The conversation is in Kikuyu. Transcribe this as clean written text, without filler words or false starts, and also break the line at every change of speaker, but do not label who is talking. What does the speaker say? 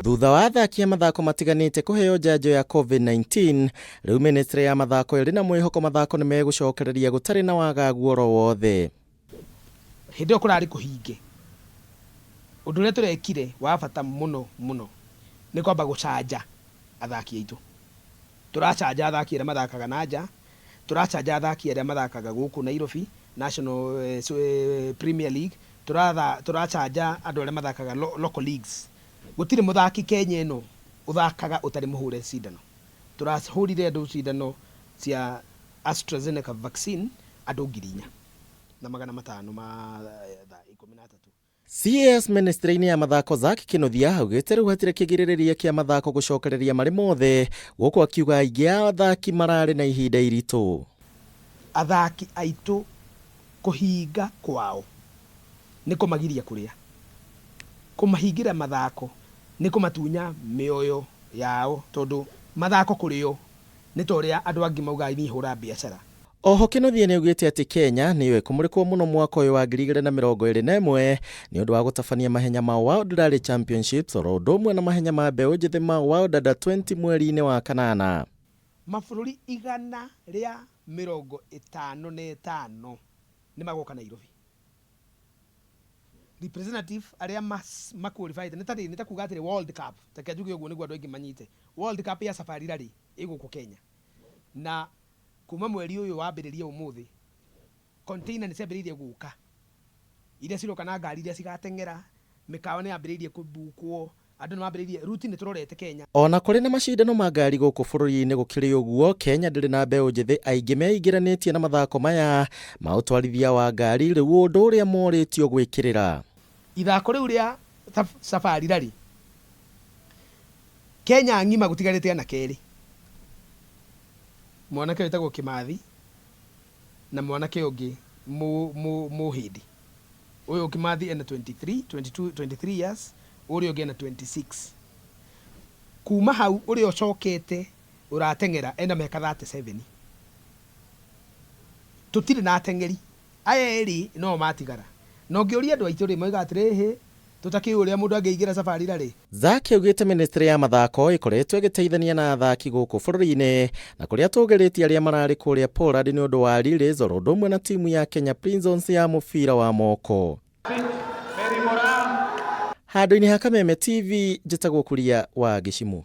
Thutha wa athaki a mathako matiganĩte kũheo njanjo ya COVID-19, rĩu ministry ya mathako ĩrĩ na mwĩhoko mathako nĩ megũcokereria gũtarĩ na wagagu oro wothe.
Hĩndĩ ĩyo kũrarĩ kũhinge, ũndũ ũrĩa tũrekire wa bata mũno mũno nĩ kwamba gũcanja athaki aitũ. Tũracanja athaki arĩa mathakaga na nja, tũracanja athaki arĩa mathakaga gũkũ Nairobi National Premier League, tũracanja andũ arĩa mathakaga local leagues. Gũtirĩ mũthaki Kenya ĩno ũthakaga ũtarĩ mũhũre cindano. Tũrahũrire andũ cindano cia AstraZeneca vaccine andũ 4513.
CAS ministry-inĩ ya mathako Zack Kinuthia augĩte rĩu hatirĩ kĩgirĩrĩria kĩa mathako gũcokereria marĩ mothe, gũkũ akiuga aingĩ a athaki mararĩ na ihinda iritũ.
Athaki aitũ kũhinga kwao nĩ kũmagiria kũrĩa, kũmahingĩra mathako nĩ kũmatunya mĩoyo yao, tondũ mathako kũrĩ o nĩ ta ũrĩa andũ angĩ maugaga niĩ hũraga biacara.
Oho Kinuthia nĩaugĩte atĩ Kenya nĩyo ĩkũmũrĩkwo mũno mwaka ũyũ wa 2021 nĩ ũndũ wa gũtabania mahenya ma World Rally Championships oro ũndũ ũmwe na mahenya ma mbeũ njĩthĩ ma World Under 20 mweri-inĩ wa kanana.
Mabũrũri 155 nĩ magoka Nairobi. Representative arĩa ma qualified nĩ ta nĩ ta kuga atĩrĩ World Cup, reke njuge ũguo nĩguo andũ aingĩ manyite. World Cup ya Safari Rally ĩ gũkũ Kenya. Na kuma mweri ũyũ wambĩrĩria ũmũthĩ, container nĩ ciambĩrĩirie gũka iria ciroka na ngari iria cigateng'era, mĩkawa nĩ yambĩrĩirie kũbukwo, andũ nĩ mambĩrĩirie route nĩ tũrorete Kenya.
Ona kũrĩ na macindano ma ngari gũkũ bũrũri-inĩ, gũkĩrĩ ũguo Kenya ndĩrĩ na mbeũ njĩthĩ aingĩ meingĩranĩtie na mathako maya ma ũtwarithia wa ngari, rĩu ũndũ ũrĩa morĩtio gwĩkĩrĩra.
Ithako rĩu rĩa Safari Rally Kenya ng'ima gũtigarĩte anake erĩ, mwanake wĩtagwo Kĩmathi na mwanake ũngĩ Mũhĩndĩ. Ũyũ Kĩmathi ena 23, 22, 23 years, ũrĩa ũngĩ ena 26. Kuma hau ũrĩa ũcokete ũrateng'era ena mĩaka 37. Tũtirĩ na ateng'eri, aya erĩ no matigara. Na ũngĩũria andũ aitũ rĩ, moigaga atĩrĩ, tũtakĩũĩ ũrĩa mũndũ angĩingĩra Safari Rally.
Zack augĩte ministry ya mathako ĩkoretwo ĩgĩteithania na athaki gũkũ bũrũri-inĩ na kũrĩa tũgĩrĩtie arĩa mararĩ kũrĩa Poland nĩ ũndũ wa relays oro ũndũ ũmwe na timu ya Kenya Prisons ya mũbira wa moko. Handũ-inĩ ha Kameme TV, njĩtagwo Kuria wa Gĩcimũ.